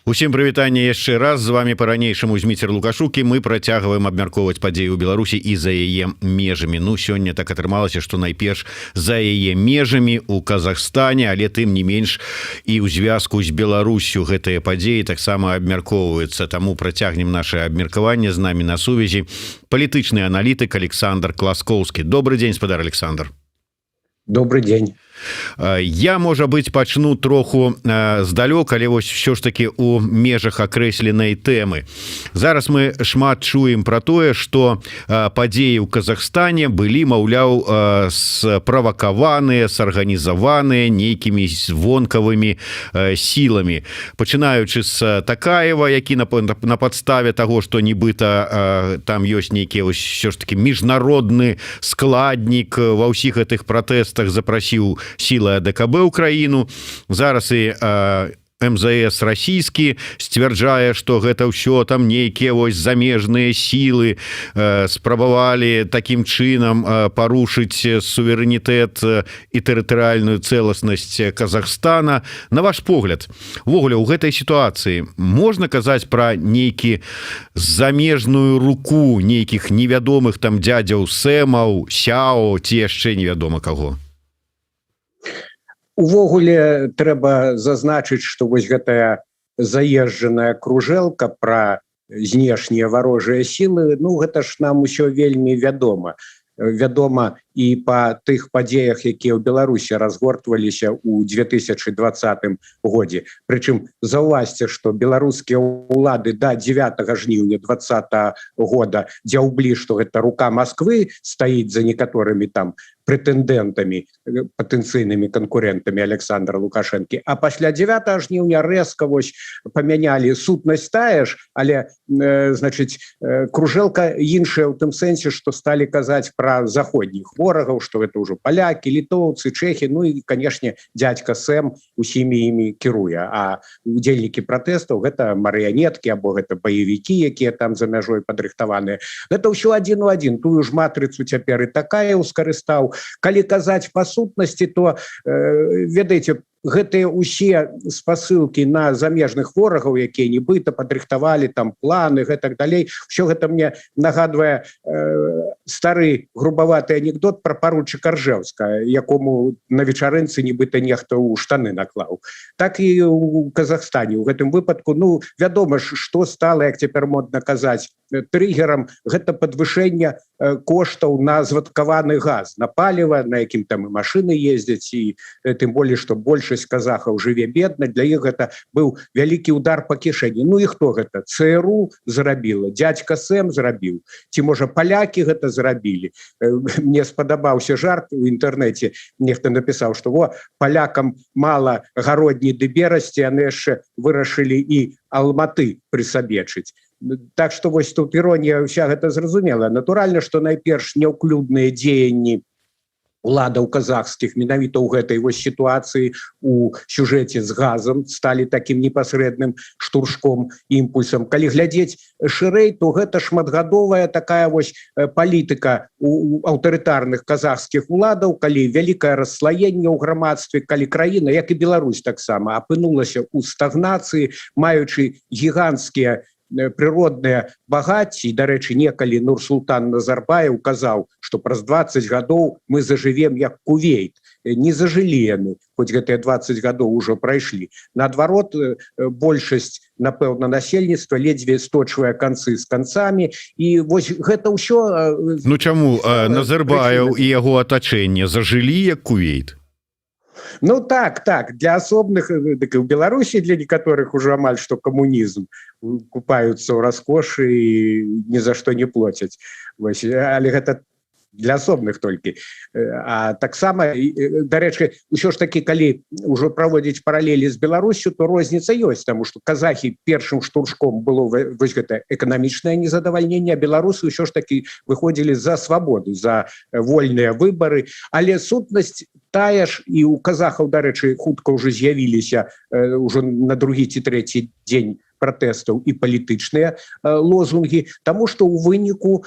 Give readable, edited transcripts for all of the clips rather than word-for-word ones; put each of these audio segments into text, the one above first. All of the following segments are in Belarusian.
Усім прывітанне яшчэ раз. З вами па-ранейшаму Зміцер Лукашук, і мы працягваем абмяркоўваць падзеі ў Беларусі і за яе межамі. Ну, сёння так атрымалася, што найперш за яе межамі, у Казахстане, але тым не менш і ў звязку з Беларусю гэтыя падзеі таксама абмяркоўваюцца. Таму працягнем наше абмеркаванне. З намі на сувязі палітычны аналітык Александр Класкоўскі. Добры дзень, спадар Александр. Добры дзень. Я, можа быць, пачну троху здалёк, але вось усё ж такі у межах акрэсленай тэмы. Зараз мы шмат чуем пра тое, што падзеі ў Казахстане былі, маўляў, справакаваныя, сарганізаваныя нейкімі вонкавымі сіламі, пачынаючы з Такаева, які на падставе таго, што нібыта там ёсць нейкія ўсё ж такі міжнародны складнік ва ўсіх гэтых пратэстах, запрасіў сілы АДКБ ў краіну. Зараз і МЗС расійскі сцвярджае, што гэта ўсё там нейкія вось замежныя сілы спрабавалі такім чынам парушыць суверэнітэт і тэрытарыальную цэласнасць Казахстана. На ваш погляд, увогуле у гэтай сітуацыі можна казаць пра нейкі замежную руку, нейкіх невядомых там дзядзяў Сэмаў, Сяо ці яшчэ невядома каго? Увогуле трэба зазначыць, што вось гэтая заезжаная кружэлка пра знешнія варожыя сілы, ну, гэта ж нам усё вельмі вядома. Вядома і па тых падзеях, якія ў Беларусі разгортваліся ў 2020 годзе. Прычым заўважце, што беларускія ўлады да 9 жніўня 20 года дзяўблі, што гэта рука Москвы стаіць за некаторымі там прэтэндэнтамі, патэнцыйнымі канкурентамі Александра Лукашэнкі, а пасля 9 жніўня рэзка вось памянялі. Сутнасць тая ж, але значыць, кружэлка іншая ў тым сэнсе, што сталі казаць пра заходніх ворагаў, што гэта ўжо палякі, літоўцы, чэхі, ну і, канешне, дядька Сэм усімі імі кіруе, а удзельнікі пратэстаў — гэта марыянеткі або гэта баевікі, якія там за мяжой падрыхтаваныя. Гэта ўсё адзін у адзін, тую ж матрыцу цяпер і такая скарыстаў. Калі казаць па сутнасці, то ведаеце, гэтыя усе спасылкі на замежных ворагаў, якія нібыта падрыхтавалі там планы, гэтак далей, усё гэта мне нагадвае стары грубаваты анекдот пра паручыка Ржэўска, якому на вечарынцы нібыта нехта ў штаны наклаў. Так і у Казахстане у гэтым выпадку. Ну, вядома ж, што стала, як цяпер модна казаць, трыггерам: гэта падвышэнне коштаў на звадкаваны газ, на паліва, на якім там і машины ездзяць, і тым болей што большасць казахаў жыве бедна, для іх гэта быў вялікі удар по кішэні. Ну і хто гэта? ЦРУ зрабіла, дядька Сэм зрабіў ці, можа, палякі гэта зрабілі? Мне спадабаўся жарт у інтэрнэце: нехта напісаў, што во, палякам мала Гародні ды Берасці, яны яшчэ вырашылі і Алматы прысабечыць. Так што вось тут іронія ўся гэта зразумела. Натуральна, што найперш няўклюдныя дзеянні уладаў казахскіх менавіта ў гэтай вось сітуацыі, у сюжэце з газам, сталі таким непасрэдным штуршком, імпульсам. Калі глядзець шырэй, то гэта шматгадовая такая вось палітыка у аўтарытарных казахскіх уладаў, калі вялікае расслаенне ў грамадстве, калі краіна, як і Беларусь таксама, апынулася ў стагнацыі, маючы гіганцкія прыродныя багацці. Дарэчы, некалі Нурсултан Назарбаев казаў, што праз 20 гадоў мы зажывем як Кувейт. Не зажылі яны, хоць гэтыя 20 гадоў ужо прайшлі. Наадварот, большасць, напэўна, насельніцтва ледзьве сточвае канцы з канцамі, і вось гэта ўсё. Ну чаму, Назарбаев і яго атачэнне зажылі як Кувейт? Ну так, для асобных. Дык і ў Беларусі для некаторых ужо амаль што камунізм: купаюцца ў раскошы і ні за што не плоцяць. Вось, але гэта для асобных толькі. А таксама, дарэчы, ўсё ж такі, калі ўжо праводзіць паралелі з Беларусю, то розніца ёсць, таму што казахі, першым штуршком было вось гэта эканамічнае незадавальненне, беларусы ўсё ж такі выходзілі за свабоду, за вольныя выбары, але сутнасць тая ж. І у казахаў, дарэчы, хутка ўжо з'явіліся, ўжо на другі ці трэці дзень пратэстаў, і палітычныя лозунгі, таму што ў выніку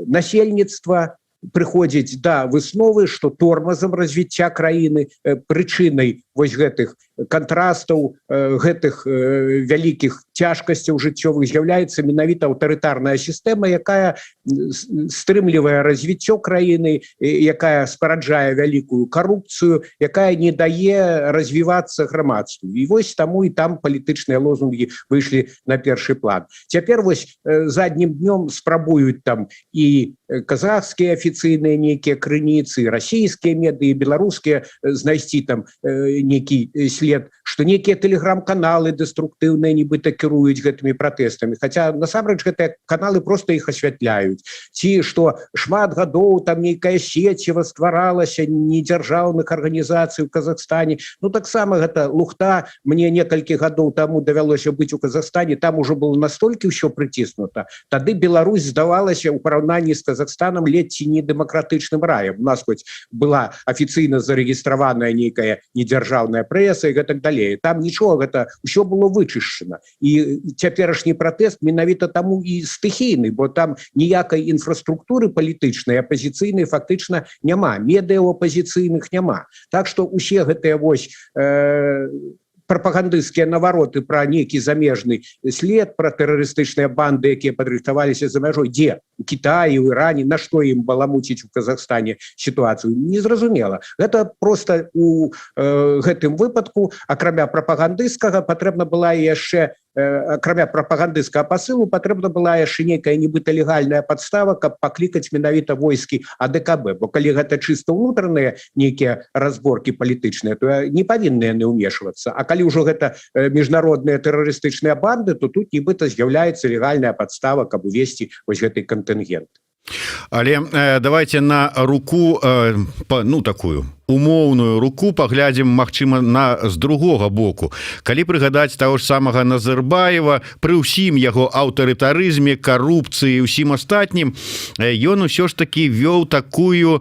насельніцтва прыходзіць да высновы, што тормазам развіцця краіны, прычынай вось гэтых кантрастаў, гэтых вялікіх цяжкасцяў жыццёвых з'яўляецца менавіта аўтарытарная сістэма, якая стрымлівае развіццё краіны, якая спараджае вялікую карупцыю, якая не дае развівацца грамадству. І вось таму і там палітычныя лозунгі выйшлі на першы план. Цяпер вось заднім днём спрабуюць там і казахскія афіцыйныя нейкія крыніцы, расійскія медыі, беларускія знайсці там нейкі след, что нейкія тэлеграм-каналы дэструктыўныя нібыта кіруюць гэтымі пратэстамі, хотя насамрэч гэтыя каналы просто іх асвятляюць, ці что шмат гадоў там нейкая сеціва стваралася недзяржаўных арганізацый у Казахстане. Ну, таксама гэта лухта. Мне некалькі гадоў таму давялося быць у Казахстане, там ужо было настолькі ўсё прыціснута. Тады Беларусь здавалася ў параўнанні з Казахстанам ледзь не дэмакратычным раем. У нас хоць была афіцыйна зарэгістраваная нейкая недзяржаўная прэса і гэтак далей. Там нічога, гэта ўсё было вычышчана. І цяперашні пратэст менавіта таму і стыхійны, бо там ніякай інфраструктуры палітычнай апазіцыйнай фактычна няма, медыа апазіцыйных няма. Так что усе гэтыя вось прапагандысцкія навароты пра нейкі замежны след, пра тэрарыстычныя банды, якія падрыхтаваліся за мяжой, дзе, у Китаі, у Іране, на што ім баламуціць у Казахстане сітуацыю, незразумела. Гэта просто у гэтым выпадку, акрамя прапагандысцкага, патрэбна была яшчэ, акрамя прапагандысцкага пасылу, патрэбна была яшчэ нейкая нібыта легальная падстава, каб паклікаць менавіта войскі АДКБ, бо калі гэта чыста ўнутраныя нейкія разборкі палітычныя, то не павінны яны ўмешвацца, а калі ўжо гэта міжнародныя тэрарыстычныя банды, то тут нібыта з'яўляецца легальная падстава, каб увесці вось гэты кантынгент. Але давайте на руку ну, такую умоўную руку паглядзім, магчыма, на з другога боку. Калі прыгадаць того ж самага Назарбаева, пры ўсім яго аўтарытарызме, карупцыі, усім астатнім, ён усё ж таки вёў такую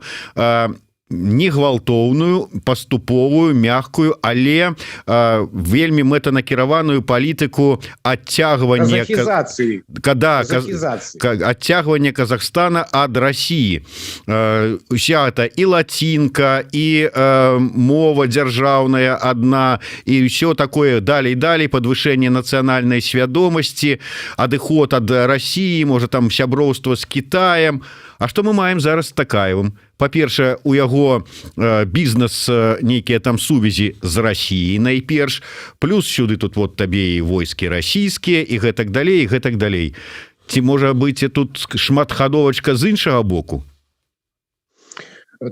не гвалтоўную, паступовую, мягкую, але вельмі мэтанакіраваную палітыку адцягвання когда адцягвання Казахстана ад России. Уся это і лацінка, і мова дзяржаўная одна, і все такое далей, далей, подвышэнне нацыянальнай свядомасці, адыход ад России, можа, там сяброўства с Китаем. А что мы маем зараз з Такаевым? Па-першае, у яго бізнес, нейкія там сувязі з Россией найперш, плюс сюды тут вот табе і войскі расійскія, і гэтак далей, і гэтак далей. Ці можа быць тут шматхадовачка з іншага боку?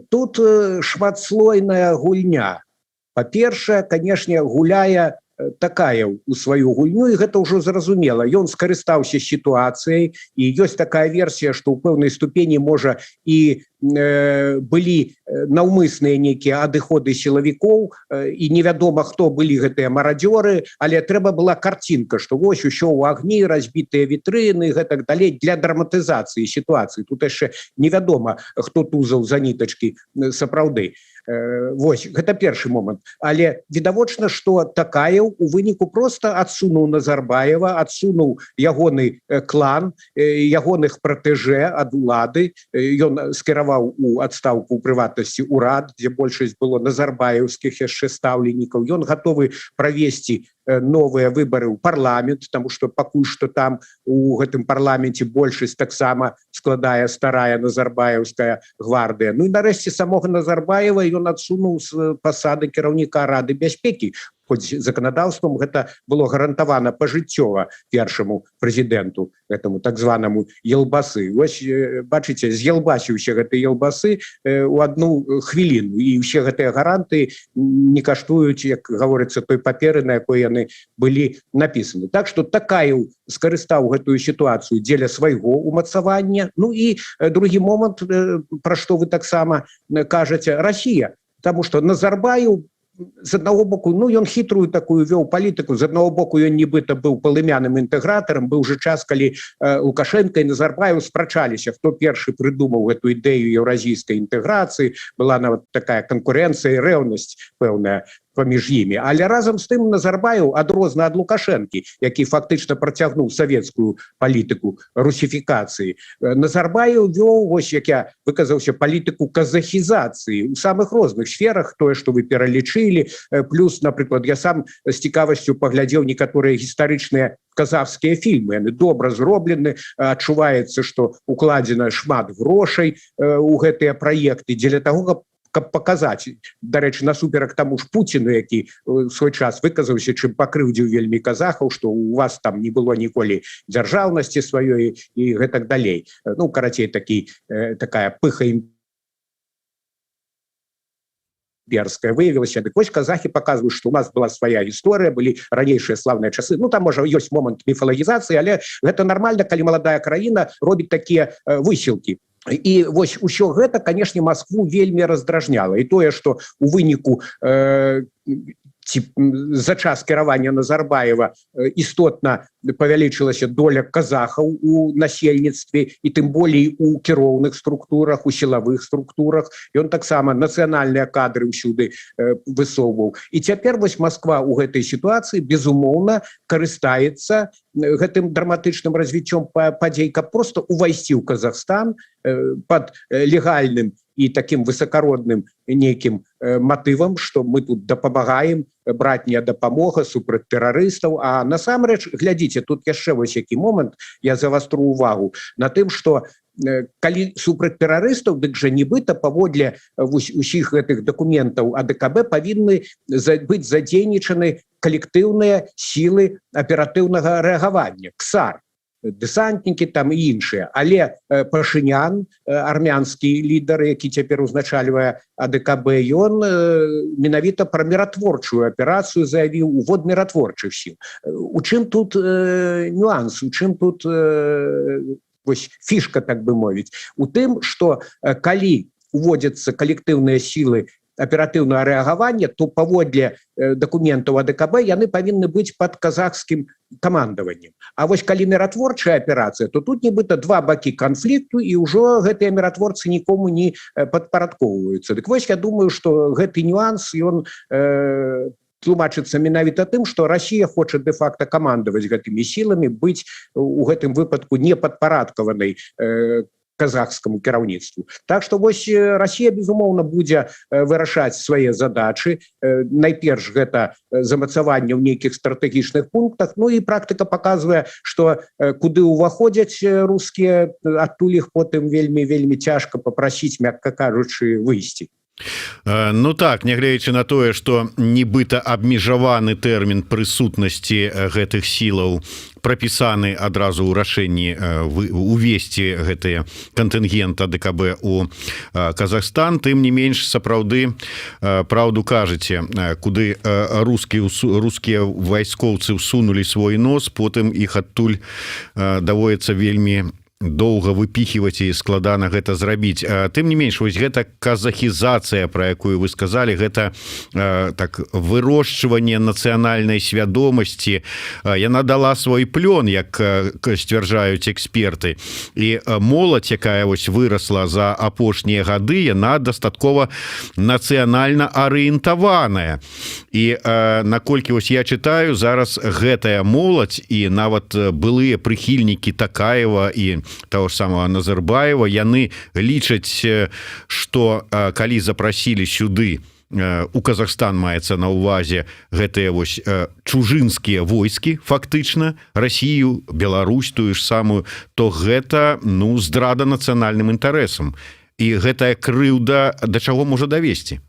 Тут шматслойная гульня. Па-першае, канешне, гуляе такая у сваю гульню, і гэта ўжо зразумела. Ён скарыстаўся сітуацыяй, і ёсць такая версія, што ў пэўнай ступені, можа, і былі наўмысныя нейкія адыходы сілавікоў, і невядома, хто былі гэтыя марадзёры, але трэба была карцінка, што вось усё ў агні, разбітыя вітрыны, гэтак далей, для драматызацыі сітуацыі. Тут яшчэ невядома, хто тузаў за нітачкі сапраўды. Вось гэта першы момант. Але відавочна, что Такаеў у выніку просто адсунуў Назарбаева, адсунуў ягоны клан, ягоных пратэжэ ад улады. Ён скіраваў у адстаўку, у прыватнасці урад, дзе большасць было назарбаеўскіх яшчэ стаўленнікаў. Ён гатовы правесці новыя выбары ў парламент, тому что пакуль что там у гэтым парламенце большасць таксама складае старая назарбаеўская гвардыя. Ну і нарэшце самога Назарбаева ён адсунуў з пасады кіраўніка Рады бяспекі, хоць заканадаўствам гэта было гарантавана пажыццёва першаму прэзідэнту, этому так званаму елбасы. Вось бачыце, з'елбасіўся гэты елбасы у одну хвіліну, і ўсе гэтыя гаранты не каштуюць, як гаворыцца, той паперы, на якой яны былі напісаны. Так что Такаеў скарыстаў гэтую сітуацыю дзеля свайго умацавання. Ну і другі момант, пра што вы таксама кажаце, Россия, потому что Назарбаеў з аднаго боку, ну, ён хітрую такую вёў палітыку. З аднаго боку, ён нібыта быў палымяным інтэгратарам. Быў уже час, калі Лукашенко і Назарбаеў спрачаліся, хто першы прыдумаў гэту ідэю еўразійскай інтэграцыі, была нават такая канкурэнцыя і рэўнасць пэўная. паміж імі. Але разам з тым Назарбаеў, адрозна ад Лукашэнкі, які фактычна працягнуў савецкую палітыку русіфікацыі, Назарбаеў вёў, вось як я выказаўся, палітыку казахізацыі у самых розных сферах, тое, што вы пералічылі, плюс, напрыклад, я сам з цікавасцю паглядзеў некаторыя гістарычныя казахскія фільмы, яны добра зроблены, адчуваецца, што укладзена шмат грошай у гэтыя праекты дзеля таго, каб паказаць, дарэчы, насуперак таму ж Пуціну, які свой час выказаўся, чым пакрыўдзіў вельмі казахаў, што у вас там не было ніколі дзяржаўнасці сваёй і гэтак далей. Ну, карацей, такая пыха імперская выявілася. Дык вось, казахі показывают, что у нас была свая гісторыя, былі ранейшыя славныя часы. Ну, там можа ёсць момант міфалагізацыі, але гэта нормально, калі маладая краіна робіць такія высілкі. І вось усё гэта, конечно, Москву вельмі раздражняла, і тое, что у выніку ці за час кіравання Назарбаева істотна павялічылася доля казахаў у насельніцтве і тым болей у кіроўных структурах, у сілавых структурах. Ён таксама нацыянальныя кадры ўсюды высоўваў. І цяпер вось Москва у гэтай сітуацыі, безумоўна, карыстаецца гэтым драматычным развіццём падзей, каб просто увайсці ў Казахстан под легальным і таким высокародным нейкім матывам, что мы тут дапамагаем, братняя дапамога супраць тэрарыстаў. А насамрэч, глядзіце, тут яшчэ вось які момант, я завастру увагу на тым, что калі супраць тэрарыстаў, дык жа нібыта паводле усіх гэтых дакументаў АДКБ павінны быць задзейнічаны калектыўныя сілы аператыўнага рэагавання, КСАР, дэсантнікі там і іншыя. Але Пашынян, армянскі лідар, які цяпер узначальвае АДКБ, ён менавіта пра міратворчую аперацыю заявіў, увод міратворчых сіл. У чым тут нюанс, у чым тут вось фішка, так бы мовіць? У тым, что калі уводзяцца калектыўныя сілы аператыўнага рэагавання, то паводле дакументаў АДКБ яны павінны быць под казахскім камандаваннем. А вось калі міратворчая аперацыя, то тут нібыта два бакі канфлікту, і ўжо гэтыя міратворцы нікому не падпарадкоўваюцца. Дык вось, я думаю, что гэты нюанс, ён тлумачыцца менавіта тым, что Россия хоча де-факто камандаваць гэтымі сіламі, быць у гэтым выпадку не падпарадкаванай казахскаму кіраўніцтву. Так что вось Россия, безумоўна, будзе вырашаць свае задачы. Найперш гэта замацаванне ў нейкіх стратэгічных пунктах. Ну і практыка показвае, что куды ўваходзяць рускія, адтуль іх потым вельмі, вельмі цяжка попросіць, мякка кажучы, выйсці. Ну так, нягледзячы на тое, что нібыта абмежаваны тэрмін прысутнасці гэтых сілаў прапісаны адразу ў рашэнні увесці гэтыя кантынгент АДКБ у Казахстан, тым не менш, сапраўды, праўду кажаце, куды рускія вайскоўцы всунули свой нос, потым іх адтуль даводзіцца вельмі доўга выпіхіваць, і складана гэта зрабіць. Тым не менш, вось гэта казахізацыя, про якую вы сказали, гэта так вырошчванне нацыянальнай свядомасці, яна дала свой плён, як сцвярджаюць эксперты. І моладзь, якая вось выросла за апошнія гады, яна дастаткова нацыянальна арыентаваная. І наколькі вось я читаю, зараз гэтая моладзь і нават былыя прыхільнікі Такаева і того ж самого Назарбаева, яны лічаць, что калі запрасілі сюды, у Казахстан маецца на увазе, гэтыя вось чужынскія войскі, фактычна Россию, Беларусь тую ж самую, то гэта, ну, здрада нацыянальным інтарэсам. І гэтая крыўда да чаго можа давесці?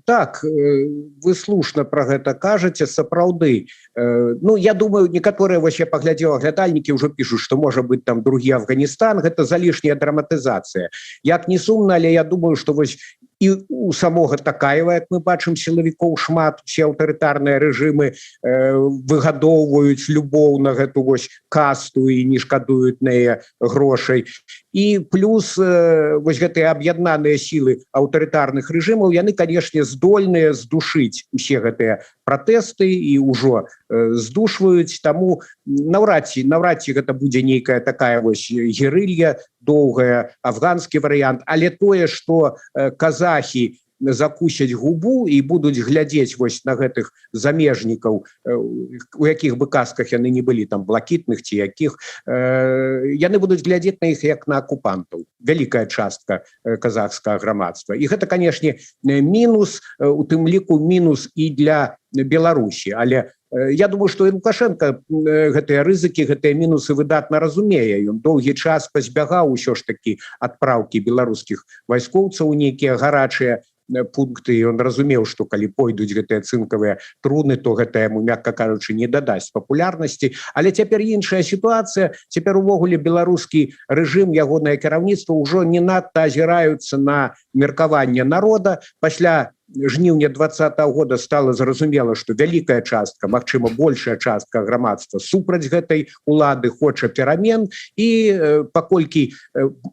Так, вы слушна про гэта кажаце, сапраўды. Ну, я думаю, некаторыя, вось я паглядзеў, аглядальнікі ўжо пішуць, что можа быть там другі Афганістан. Гэта залішняя драматызацыя. Як не сумна, але я думаю, что вось і у самога Такаева, як мы бачым, сілавікоў шмат, все аўтарытарныя рэжымы выгадоўваюць любоў на гэту вось касту і не шкадуюць на яе грошай. І плюс вось гэтыя аб'яднаныя сілы аўтарытарных рэжымаў, яны, канешне, здольныя здушыць усе гэтыя пратэсты і ўжо здушваюць. Таму наўрад ці гэта будзе нейкая такая вось герылья доўгая, афганскі варыянт. Але тое, что казахі закусяць губу і будуць глядзець вось на гэтых замежнікаў, у якіх бы касках яны не былі, там, блакітных ці якіх, яны будуць глядзець на іх як на акупантаў, вялікая частка казахскага грамадства. І гэта, канешне, мінус, у тым ліку мінус і для Беларусі. Але я думаю, что і Лукашенко гэтыя рызыкі, гэтыя мінусы выдатна разумее. Ён доўгі час пазбягаў усё ж таки адпраўкі беларускіх вайскоўцаў у нейкія гарачыя пункты. Ён разумеў, что калі пойдуць гэтыя цынкавыя труны, то гэта яму, мякка кажучы, не дадасць папулярнасці. Але цяпер іншая сітуацыя. Цяпер увогуле беларускі рэжым, ягонае кіраўніцтва ўжо не надта азіраюцца на меркаванне народа. Пасля жніўня 20-го года стала зразумела, что вялікая частка, магчыма, большая частка грамадства супраць гэтай улады, хоча перамен. І паколькі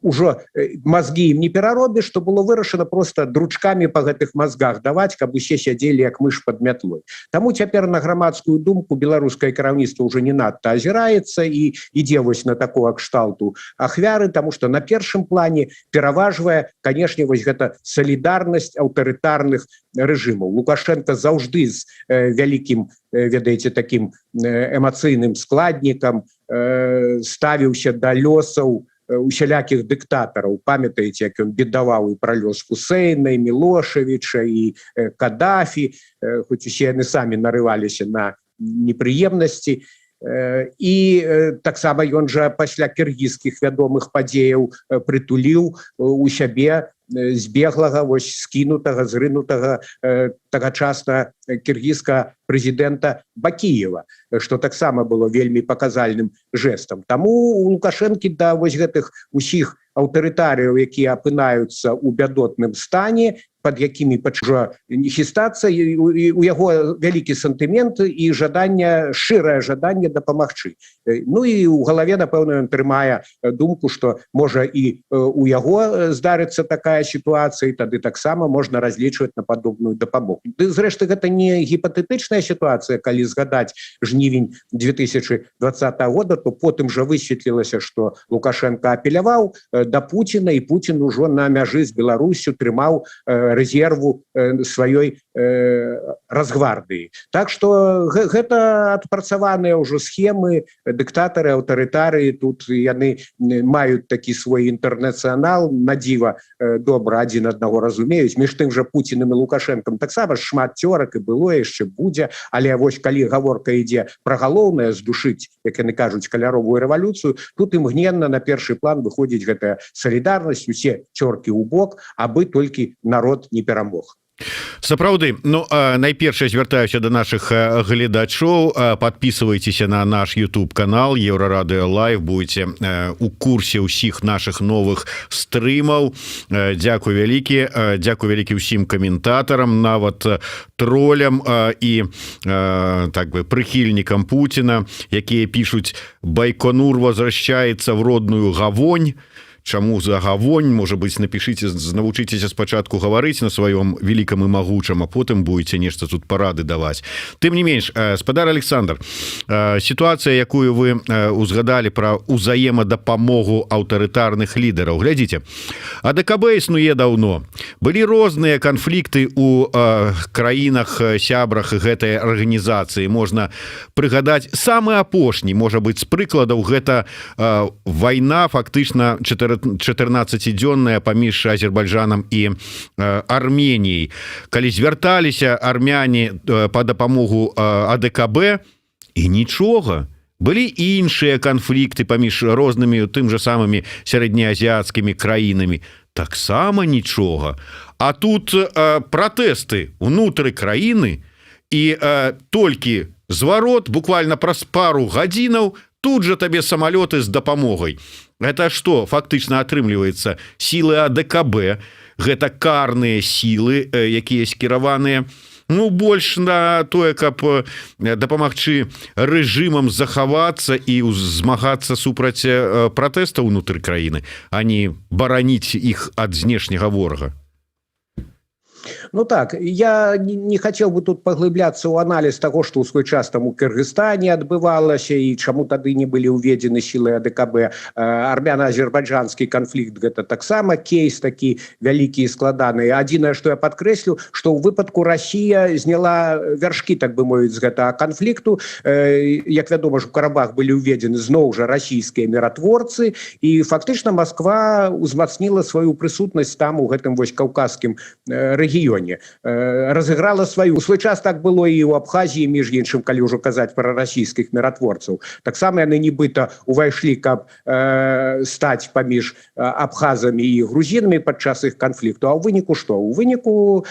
ўжо мозги ім не пераробіш, что было вырашана просто дручкамі по гэтых мозгах даваць, каб усе сядзелі, як мыш под мятлой. Таму цяпер на грамадскую думку беларускае кіраўніцтва уже не надта азіраецца і ідзе вось на такого кшталту ахвяры, тому что на першым плане пераважвае, канешне, вось гэта салідарнасць аўтарытарных рэжымаў. Лукашенко заўжды з вялікім, ведаеце, таким эмацыйным складнікам ставіўся да лёсаў усялякіх дыктатараў. Памятаеце, як ён бедаваў і пра лёс Хусейна, і Мілошевіча, і Кадафі, хоць усе яны самі нарываліся на непрыемнасці. І таксама ён жа пасля кіргізскіх вядомых падзеяў прытуліў у сябе збеглага, вось скінутага, зрынутага тагачасна кіргізска прэзідэнта Бакіева, что таксама было вельмі паказальным жэсам. Таму у Лукашэнкі да вось гэтых усіх аўтарытарыяў, якія апынаюцца ў бядотным стане, под якімі пачужа не хістацца, у яго вялікі сантымент і жаданне, шчырае жаданне дапамагчы. Ну і у галаве, напэўна, ён трымае думку, что можа і у яго здарыцца такая сітуацыя, і тады таксама можна разлічваць на падобную дапамогу. Ды, зрэшты, гэта не гіпатэтычная сітуацыя. Калі згадаць жнівень 2020 года, то потым жа высветлілася, что Лукашенко апеляваў да Пуціна, і Путін ужо на мяжы з Беларусю трымаў резерву сваёй Росгвардыі. Так что гэта адпрацаваныя ўжо схемы. Дыктатары, аўтарытарыі тут яны маюць такі свой інтэрнацыянал, на дзіва добра адзін аднаго разумеюць. Між тым жа Пуціным і Лукашэнкам таксама шмат цёрак і было, яшчэ будзе. Але вось калі гаворка ідзе пра галоўнае — здушыць, як яны кажуць, каляровую рэвалюцыю, тут імгненна на першы план выходзіць гэтая салідарнасць, усе цёркі ў бок, абы толькі народ не перамог. Сапраўды. Ну, найперш звяртаюся до наших гледачоў: подписывайтесь на наш YouTube канал Еўрарадыё Лайв, будете у курсе ўсіх наших новых стрымаў. Дякую вялікі, дякую вялікі ўсім каментатарам, нават тролям і так бы прыхільнікам Пуціна, якія пишутць: «Байконур возвращается в родную гавонь». Чаму за гавонь? Можа быть, напишите, навучыцеся спачатку гаварыць на сваём великом і магучам, а потым будете нешта тут парады даваць. Тым не менш, спадар Александр, сітуацыя, якую вы узгадалі про узаемадапамогу аўтарытарных лідараў. Глядзіце, АДКБ існуе даўно, былі розныя канфлікты у краінах сябрах гэтай арганізацыі. Можна прыгадаць самы апошні, можа быть, з прыкладаў, гэта вайна фактычна 14-дзённая паміж Азербайджанам і Арменіяй, калі звярталіся армяне по дапамогу АДКБ, і нічога. Былі іншыя канфлікты паміж рознымі, тым же самымі сярэднеазіяцкімі краінамі, таксама нічога. А тут пратэсты унутры краіны, і толькі зварот, буквально праз пару гадзінаў тут же табе самалёты з дапамогай. Это что фактычна атрымліваецца? Сілы АДКБ — гэта карныя сілы, якія скіраваныя, ну, больш на тое, каб дапамагчы рэжымам захавацца і змагацца супраць пратэста ўнутры краіны, а не бараніць іх ад знешняга ворага. Ну так, я не хотел бы тут паглыбляцца ў аналіз того, что ў свой час там у Кыргызстане адбывалася і чаму тады не былі ўведзены сілы АДКБ. Армяна-азербайджанскі канфлікт — гэта таксама кейс такі вялікі і складаны. Адзінае, что я падкрэслю, что ў выпадку Россия зняла вяршкі, так бы мовіць, з гэтага канфлікту. Як вядома ж, у Карабах былі ўведзены зноў жа расійскія міратворцы, і фактычна Москва узмацніла сваю прысутнасць там, у гэтым вось каўказскім рэгіёне, разыграла сваю. У свой час так было і ў Абхазіі, між іншым, калі ўжо казаць пра расійскіх міратворцаў. Таксама яны нібыта увайшлі, каб стаць паміж абхазамі і грузінамі падчас іх канфлікту. А ў выніку што? У выніку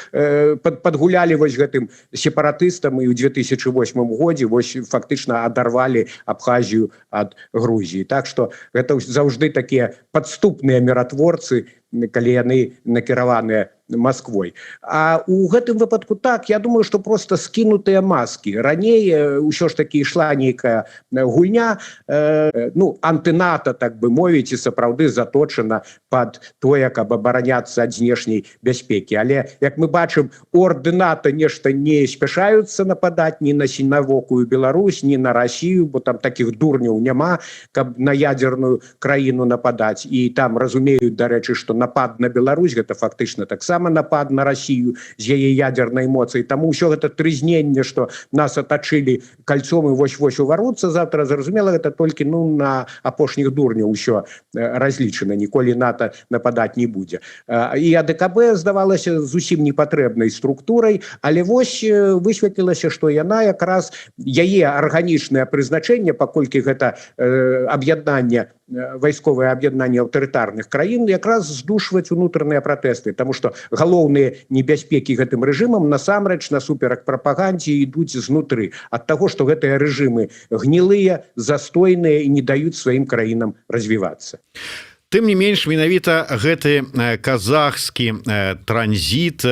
падгулялі вось гэтым сепаратыстам і ў 2008 годзе вось фактычна адарвалі Абхазію ад Грузіі. Так что гэта заўжды такія падступныя міратворцы, калі яны накіраваныя Москвой. А у гэтым выпадку, так, я думаю, что просто скінутыя маски. Раней ўсё ж таки ішла нейкая гульня, ну, антыната, так бы мовіць, і сапраўды заточана под тое, каб абараняцца ад знешняй бяспекі. Але, як мы бачым, орды НАТО нешта не спяшаюцца нападаць ні на сінавокую Беларусь, ні на Россию, бо там таких дурняў няма, каб на ядерную краіну нападаць. І там разумеюць, дарэчы, что напад на Беларусь — гэта фактычна таксама напад на Россию з яе ядернай моцай. Таму ўсё гэта трызненне, что нас атачылі кольцом і вось-вось уваруцца завтра, зразумела, гэта толькі, ну, на апошніх дурняў ўсё разлічана, ніколі НАТО нападаць не будзе. І АДКБ здавалася зусім непатрэбнай структурай, але вось высветлілася, что яна якраз, яе арганічнае прызначэнне, паколькі гэта аб'яднанне, вайсковае аб'яднанне аўтарытарных краін, якраз здушваць унутраныя пратэсты, тому что галоўныя небяспекі гэтым рэжымам насамрэч, насуперак прапагандзе, ідуць знутры, ад таго, што гэтыя рэжымы гнілыя, застойныя і не даюць сваім краінам развівацца. Тым не менш, менавіта гэты казахскі транзіт,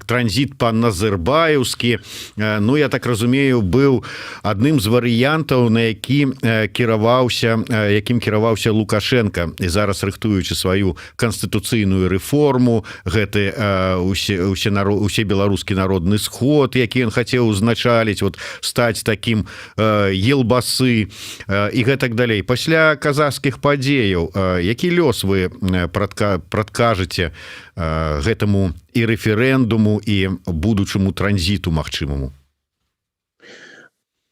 транзіт па-назарбаеўскі, ну, я так разумею, быў адным з варыянтаў, на які кіраваўся якім кіраваўся Лукашенко, і зараз, рыхтуючы сваю канстытуцыйную рэформу, гэты усе народ усе беларускі народны сход, які ён хацеў узначаліць, вот стаць таким елбасы і гэтак далей, пасля казахскіх падзеяў які лёс вы прадкажаце гэтаму і рэферэндуму, і будучаму транзіту магчымаму?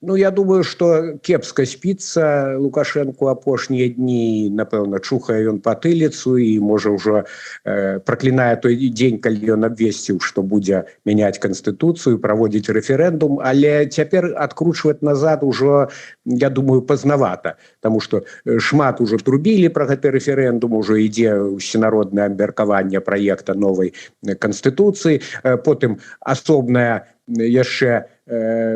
Ну, я думаю, что кепска спіцца Лукашенко апошнія дні. Напэўна, чухае ён патыліцу і, можа, ўжо праклінае той дзень, калі ён абвесціў, што будзе мяняць канстытуцыю, праводзіць рэферэндум. Але цяпер адкручваць назад ужо, я думаю, пазнавата, тому что шмат ужо трубілі про гэты рэферэндум, ужо ідзе ўсенароднае абмеркаванне праекта новай канстытуцыі. Потым асобная яшчэ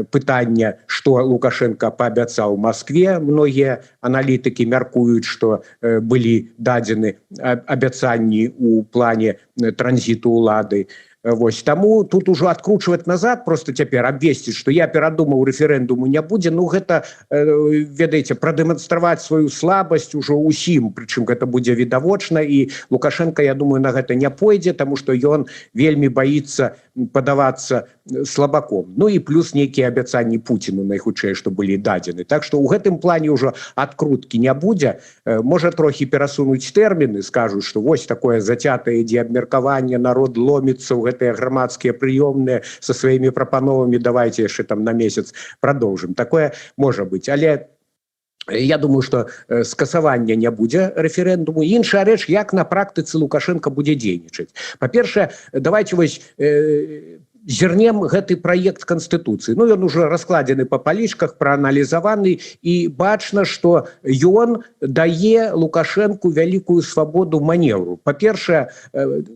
пытанне, что Лукашенко паабяцаў Москве. Многія аналітыкі мяркуюць, что былі дадзены абяцанні у плане транзіту улады. Вось таму тут ужо адкручваць назад, просто цяпер абвесціць, что я перадумаў, рэферэндуму не будзе, ну, гэта, ведаеце, прадэманстраваць сваю слабасць ужо ўсім, прычым гэта будзе відавочна. І Лукашенко, я думаю, на гэта не пойдзе, тому что ён вельмі боится падавацца слабаком. Ну і плюс нейкія абяцанні Пуціну, найхутчэй, што былі дадзены. Так что ў гэтым плане ўжо адкруткі не будзе. Можа, трохі перасунуць тэрміны, скажуць, что вось такое зацятае ідзе абмеркаванне, народ ломіцца ў гэтыя грамадскія прыёмныя со сваімі прапановамі, давайте яшчэ там на месяц продолжим. Такое можа быть, але я думаю, что скасавання не будзе рэферэндуму. Іншая рэч, як на практыцы Лукашенко будзе дзейнічаць. Па-першае, давайте вось зірнем гэты праект канстытуцыі. Ну, ён уже раскладзены па палічках, прааналізаваны, і бачна, что ён дае Лукашенко вялікую свабоду манеўру. Па-першае,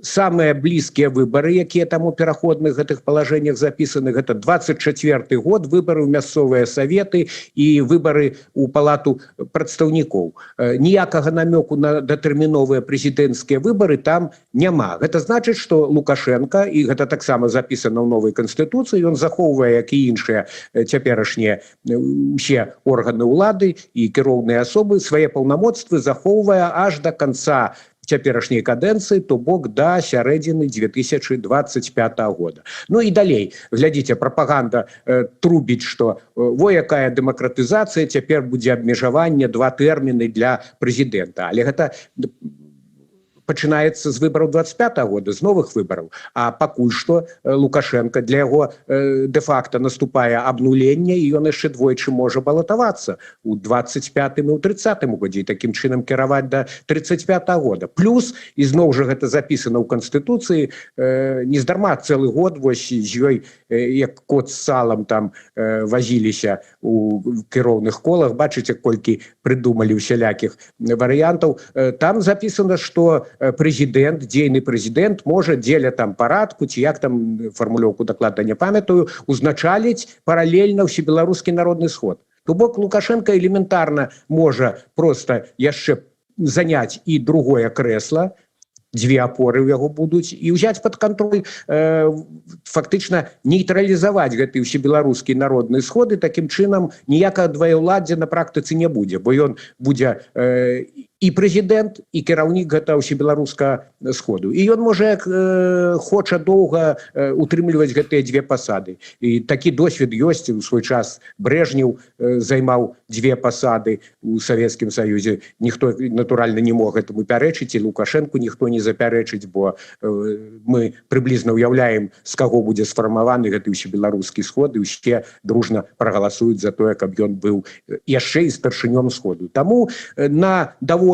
самыя блізкія выбары, якія там у пераходных гэтых палажэннях запісаны, гэта 24 год, выбары ў мясцовыя саветы і выбары у палату прадстаўнікоў. Ніякага намёку на датэрміновыя прэзідэнцкія выбары там няма. Гэта значыць, что Лукашенко, і гэта таксама запісана ў новай канстытуцыі, ён захоўвае, як і іншыя цяперашнія усе органы ўлады і кіроўныя асобы, свае паўнамоцтвы захоўвае аж до конца. Цяперашняй кадэнцыі, то бок да сярэдзіны 2025 года. Ну і далей, глядзіце, прапаганда трубіць, что во якая дэмакратызацыя, цяпер будзе абмежаванне два тэрміны для прэзідэнта. Але гэта пачынаецца з выбараў 25 -го года, з новых выбараў. А пакуль что Лукашенко, для яго де-факто наступае абнуленне, і ён яшчэ двойчы можа балатавацца, у 25 і ў 30 годзе, і таким чынам кіраваць до 35 -го года. Плюс, ізноў жа, гэта записано ў Канстытуцыі, нездарма цэлы год вось з ёй як кот з салам там вазіліся у кіроўных колах. Бачыце, колькі прыдумалі усялякіх варыянтаў. Там записано, что прэзідэнт, дзейны прэзідэнт можа дзеля там парадку, ці як там, фармулёўку дакладна не памятаю, узначаліць паралельна Усебеларускі народны сход. То бок Лукашенко элементарна можа просто яшчэ заняць і другое кресло, дзве апоры ў яго будуць, і ўзяць под контроль, фактычна нейтралізаваць гэты Усебеларускі народны сходы. Таким чынам ніякага двоеўладдзя на практыцы не будзе, бо ён будзе і прэзідэнт, і кіраўнік гэта Усебеларуска сходу, і ён можа, як хоча, доўга утрымліваць гэтыя дзве пасады. І такі досвед ёсць: у свой час Брэжнеў займаў дзве пасады у Савецкім Саюзе, ніхто, натуральна, не мог этому пярэчыць, і Лукашенко ніхто не запярэчыць, бо мы прыблізна ўяўляем, з каго будзе сфармаваны гэты Усебеларускі сход, і усе дружна прагаласуюць за тое, каб ён быў яшчэ і старшынём сходу. Таму на даволі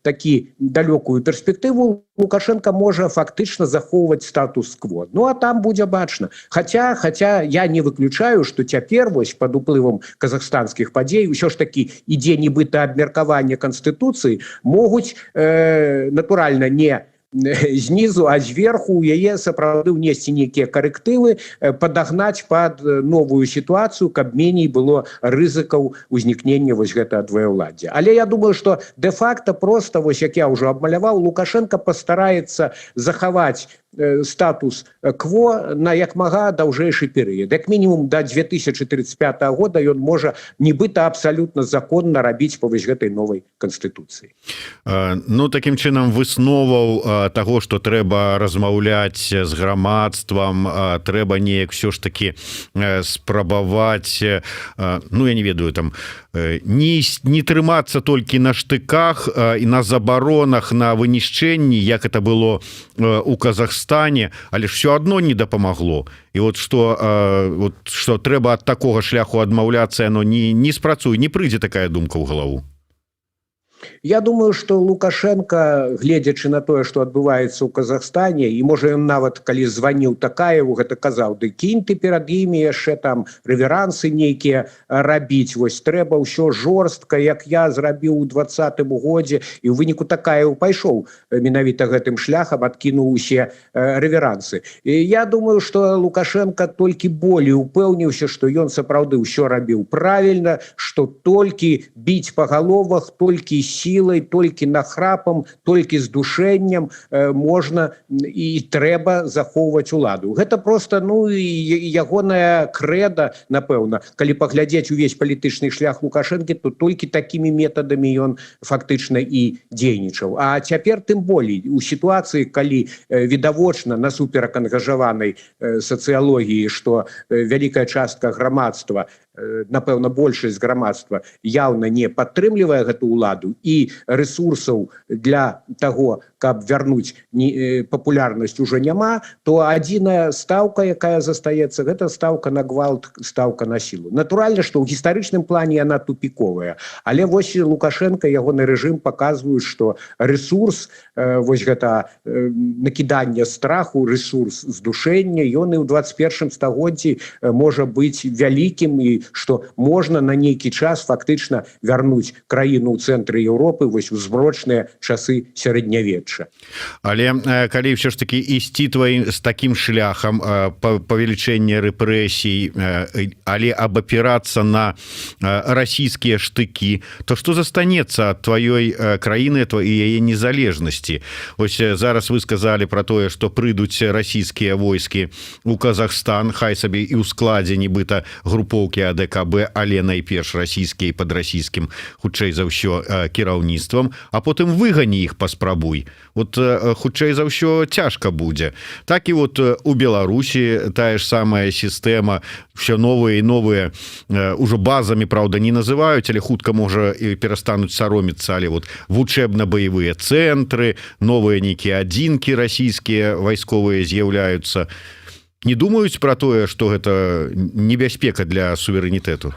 такі далёкую перспектыву Лукашенко можа фактычна захоўваць статус-кво. Ну а там будзе бачна. Хотя я не выключаю, что цяпер вось под уплывам казахстанскіх падзей ўсё ж таки ідзе нібыта абмеркаванне Канстытуцыі, могуць натуральна, не знізу, а зверху у яе сапраўды ўнесці нейкія карэктывы, падагнаць под новую сітуацыю, каб меней было рызыкаў узнікнення вось гэта двоеўладдзя. Але я думаю, что де-факто просто вось, як я ўжо абмаляваў, Лукашенко пастараецца захаваць статус кво на як мага даўжэйшы перыяд. Як мінімум до 2035 года ён можа нібыта абсалютна законна рабіць па вось гэтай новай Канстытуцыі. Ну, таким чынам, высноваў того, что трэба размаўляць з грамадствам, трэба неяк все ж таки спрабаваць, ну, я не ведаю, там не трымацца толькі на штыках і на забаронах, на вынішчэнні, як это было у Казахстане, але ж все одно не дапамагло. І вот что трэба ад такога шляху адмаўляцца, оно не спрацуе, не прыйдзе такая думка ў галаву? Я думаю, что Лукашенко, гледзячы на тое, что адбываецца ў Казахстане, і можа, ён нават, калі званіў Такаеву, гэта казаў: «Ды кінь ты перад імі яшчэ там рэверансы нейкія рабіць, вось трэба ўсё жорстка, як я зрабіў у 20-м годзе». І ў выніку Такаеў пайшоў менавіта гэтым шляхам, адкінуў усе рэверансы. І я думаю, что Лукашенко толькі болей упэўніўся, что ён сапраўды ўсё рабіў правильно, что толькі біць па галовах, толькі сілай, толькі нахрапам, толькі здушэннем можна і трэба захоўваць уладу. Гэта просто, ну, і ягоная крэда. Напэўна, калі паглядзець увесь палітычны шлях Лукашэнкі, то толькі такімі метадамі ён фактычна і дзейнічаў. А цяпер тым болей, у сітуацыі, калі відавочна насуперак ангажаванай сацыялогіі, что вялікая частка грамадства, напэўна, большасць грамадства яўна не падтрымлівае гэту ўладу, і ресурсаў для того, каб вярнуць папулярнасць, уже няма, то адзіная стаўка, якая застаецца, гэта стаўка на гвалт, стаўка на сілу. Натуральна, что ў гістарычным плане яна тупіковая, але вось Лукашенко, ягоны рэжым показваюць, что ресурс вось гэта накіданне страху, ресурс здушэння, ён і ў 21 стагоддзі можа быць вялікім, і что можна на нейкі час фактычна вярнуць краіну ў цэнтры Еўропы, вось у змрочныя часы сярэднявечча. Але калі все ж таки ісці тваім з таким шляхам павелічэння рэпрэсій, але абапірацца на расійскія штыкі, то что застанецца ад тваёй краіны, то і яе незалежнасці? Ось зараз вы сказали про тое, что прыйдуць расійскія войскі у Казахстан, хай сабе і ў складзе нібыта групоўкі АДКБ, але найперш расійскія, под расійскім, хутчэй за ўсё, кіраўніцтвам, а потым выгані іх паспрабуй. Вот хутчэй за ўсё, цяжка будзе. Так і вот у Беларусі тая ж самая сістэма, все новые і новыя, ўжо базамі, праўда, не называюць, але хутка, можа, і перастануць саромецца, але вот вучэбна-баявыя цэнтры, новыя нейкія адзінкі расійскія вайсковыя з'яўляюцца. Не думаюць про тое, что гэта небяспека для суверэнітэту?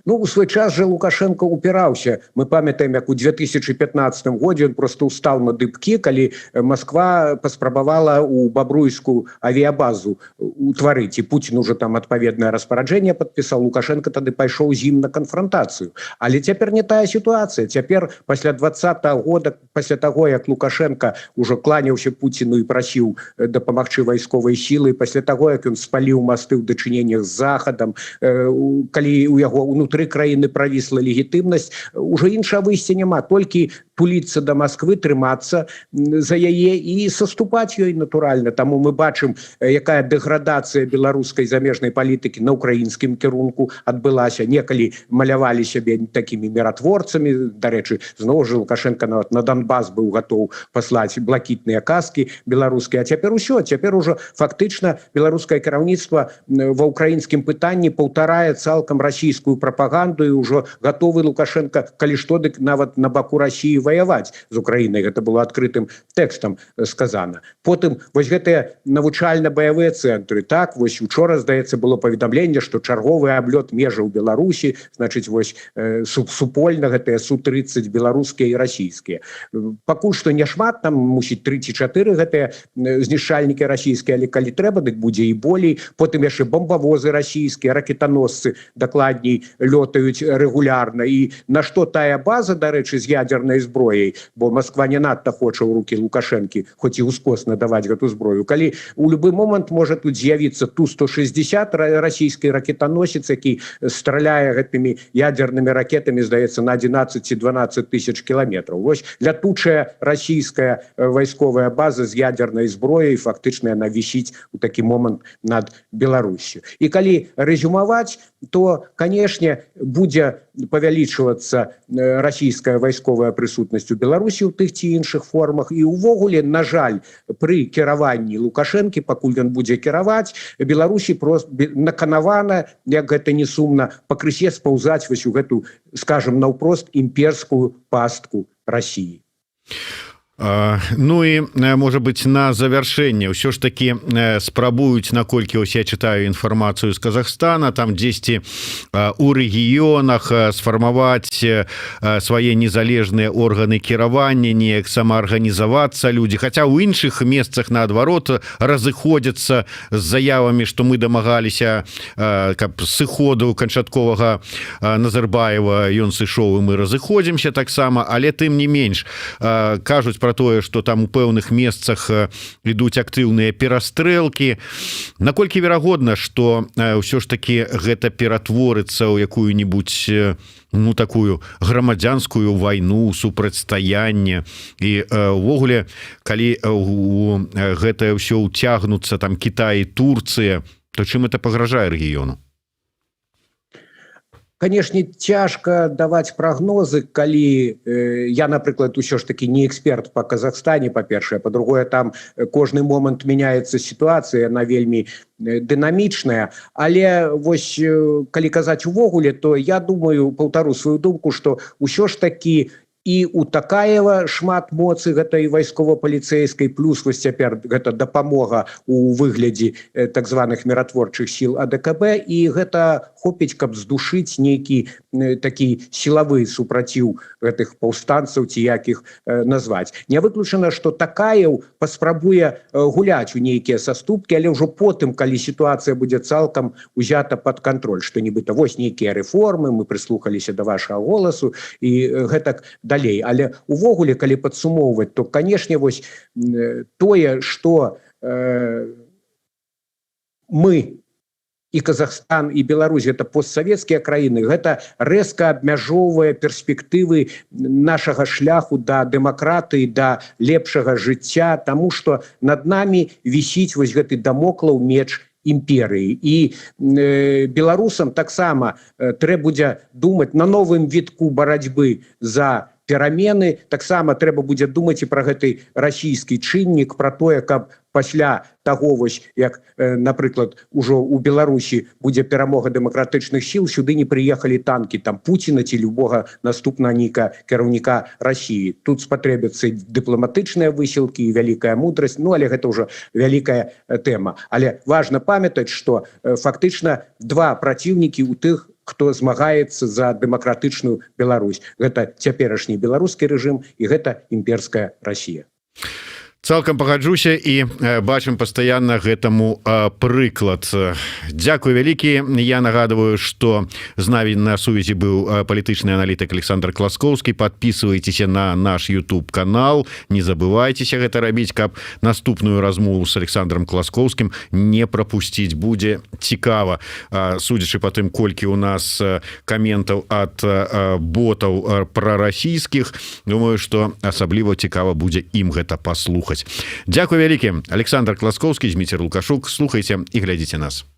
Ну, у свой час же Лукашенко упіраўся. Мы памятаем, як у 2015 годзе он просто устал на дыбкі, калі Москва паспрабавала у Бабруйску авіябазу утварыць, і Путін уже там адпаведнае распараджэнне подпісаў. Лукашенко тады пайшоў з ім на канфронтацыю. Але цяпер не тая сітуацыя. Цяпер, пасля 20-го года, пасля таго, як Лукашенко уже кланяўся Путіну і прасіў дапамагчы вайсковай сілы, пасля таго, як ён спаліў масты ў дачыненнях з Захадам, калі у яго унутры краіны правісла легітымнасць, уже іншага выйсця няма, толькі туліцца да Москвы, трымацца за яе і саступаць ёй, натуральна. Таму мы бачым, якая дэградацыя беларускай замежнай палітыкі на украінскім кірунку адбылася. Некалі малявалі сябе такімі міратворцамі. Дарэчы, зноў жа, Лукашенко нават на Донбас быў гатоў паслаць блакітныя каскі беларускія. А цяпер усё, цяпер ужо фактычна беларускае кіраўніцтва ва ўкраінскім пытанні паўтарае цалкам расійскую прапаганду, і ўжо гатовы Лукашенко, калі што, дык нават на баку России ваяваць з Украінай. Гэта было адкрытым тэкстам сказана. Потым вось гэтыя навучальна-баявыя цэнтры. Так вось, учора, здаецца, было паведамленне, что чарговы аблёт межаў Беларусі, значыць, вось супольна гэтыя су-30 беларускія і расійскія. Пакуль што не шмат, там, мусіць, 3 ці 4 гэтыя знішчальнікі расійскія, але калі трэба, дык будзе і болей. Потым яшчэ бомбавозы расійскія, ракетаносцы дакладней, лётаюць рэгулярна. І на што тая база, дарэчы, з ядернай зброяй, бо Москва не надта хоча ў руки Лукашэнкі, хоць і ускосна, даваць гэту зброю, калі у любы момант можа тут з'явіцца ту-160, расійскі ракетаносец, які страляе гэтымі ядернымі ракетамі, здаецца, на 11 ці 12 тысяч кіламетраў? Вось лятучая расійская вайсковая база з ядернай зброяй, фактычна яна вісіць у такі момант над Беларусю. І калі рэзюмаваць, то, канешне, будзе павялічвацца расійская вайсковая прысутнасць у Беларусі ў тых ці іншых формах. І увогуле, на жаль, пры кіраванні Лукашэнкі, пакуль ён будзе кіраваць, Беларусі просто наканавана, як гэта не сумна, пакрысе спаўзаць вось у гэту, скажем наўпрост, імперскую пастку России. Ну і, можа быть, на завяршэнне ўсё ж таки спрабуюць, наколькі ось я читаю інфармацыю з Казахстана, там дзесьці у рэгіёнах сфармаваць свае незалежныя органы кіравання, неяк самаарганізавацца людзі. Хотя ў іншых месцах, наадварот, разыходзяцца з заявамі, что мы дамагаліся каб сыходу канчатковага Назарбаева, ён сышоў, і мы разыходзімся таксама. Але тым не менш кажуць про тое, что там у пэўных месцах ідуць актыўныя перастрэлкі. Наколькі верагодна, что ўсё ж таки гэта ператворыцца ў якую-нибудь, ну, такую грамадзянскую вайну, супрацьстаянне? І увогуле, калі у гэтае ўсё ўцягнуцца там Кітай і Турцыя, то чым это пагражае рэгіёну? Канешне, цяжка даваць прагнозы, калі я, напрыклад, усё ж таки не эксперт по Казахстане, па-першае. Па-другое, там кожны момант мяняецца сітуацыя, на вельмі дынамічная. Але вось калі казаць увогуле, то я думаю, паўтару сваю думку, что ўсё ж таки і у Такаева шмат моцы гэтай вайскова-паліцейскай, плюс вось цяпер гэта дапамога у выглядзе так званых міратворчых сіл АДКБ, і гэта хопіць, каб здушыць нейкі такі сілавы супраціў гэтых паўстанцаў, ці як іх назваць. Не выключана, что Такаеў паспрабуе гуляць у нейкія саступкі, але ўжо потым, калі сітуацыя будзе цалкам узята под контроль, что нібыта вось нейкія рэформы, мы прыслухаліся до вашага голасу і гэтак далей. Але увогуле, калі падсумоўваць, то, канешне, вось тое, что мы, і Казахстан, і Беларусь, это постсавецкія краіны, гэта рэзка абмяжоўвае перспектывы нашага шляху да дэмакратыі, да лепшага жыцця, тому что над нами вісіць вось гэты дамоклаў меч імперыі. І беларусам таксама трэ будзе думаць на новым вітку барацьбы за перамены. Таксама трэба будзе думаць і пра гэты расійскі чыннік, пра тое, каб пасля таго вось, як, напрыклад, ужо у Беларусі будзе перамога дэмакратычных сіл, сюды не прыехалі танки там Пуціна ці любога наступнага нейка кіраўніка Расіі. Тут спатрэбяцца дыпламатычныя высілкі і вялікая мудрасць. Ну, але гэта ўжо вялікая тэма. Але важна памятаць, што фактычна два праціўнікі у тых, хто змагаецца за дэмакратычную Беларусь: гэта цяперашні беларускі рэжым і гэта імперская Расія. Цалкам пагаджуся, і бачым пастаянна гэтаму прыклад. Дзякуй вялікі. Я нагадываю, што з намі на сувязі быў палітычны аналітык Аляксандр Класкоўскі. Падпісвайцеся на наш YouTube канал, не забывайцеся гэта рабіць, каб наступную размову з Аляксандрам Класкоўскім не прапусціць. Будзе цікава, судзячы по тым, колькі у нас каментаў ад ботаў прарасійскіх. Думаю, што асабліва цікава будзе ім гэта паслухаць. Дзякуй вялікі. Аляксандр Класкоўскі, Зміцер Лукашук. Слухайце і глядзіце нас.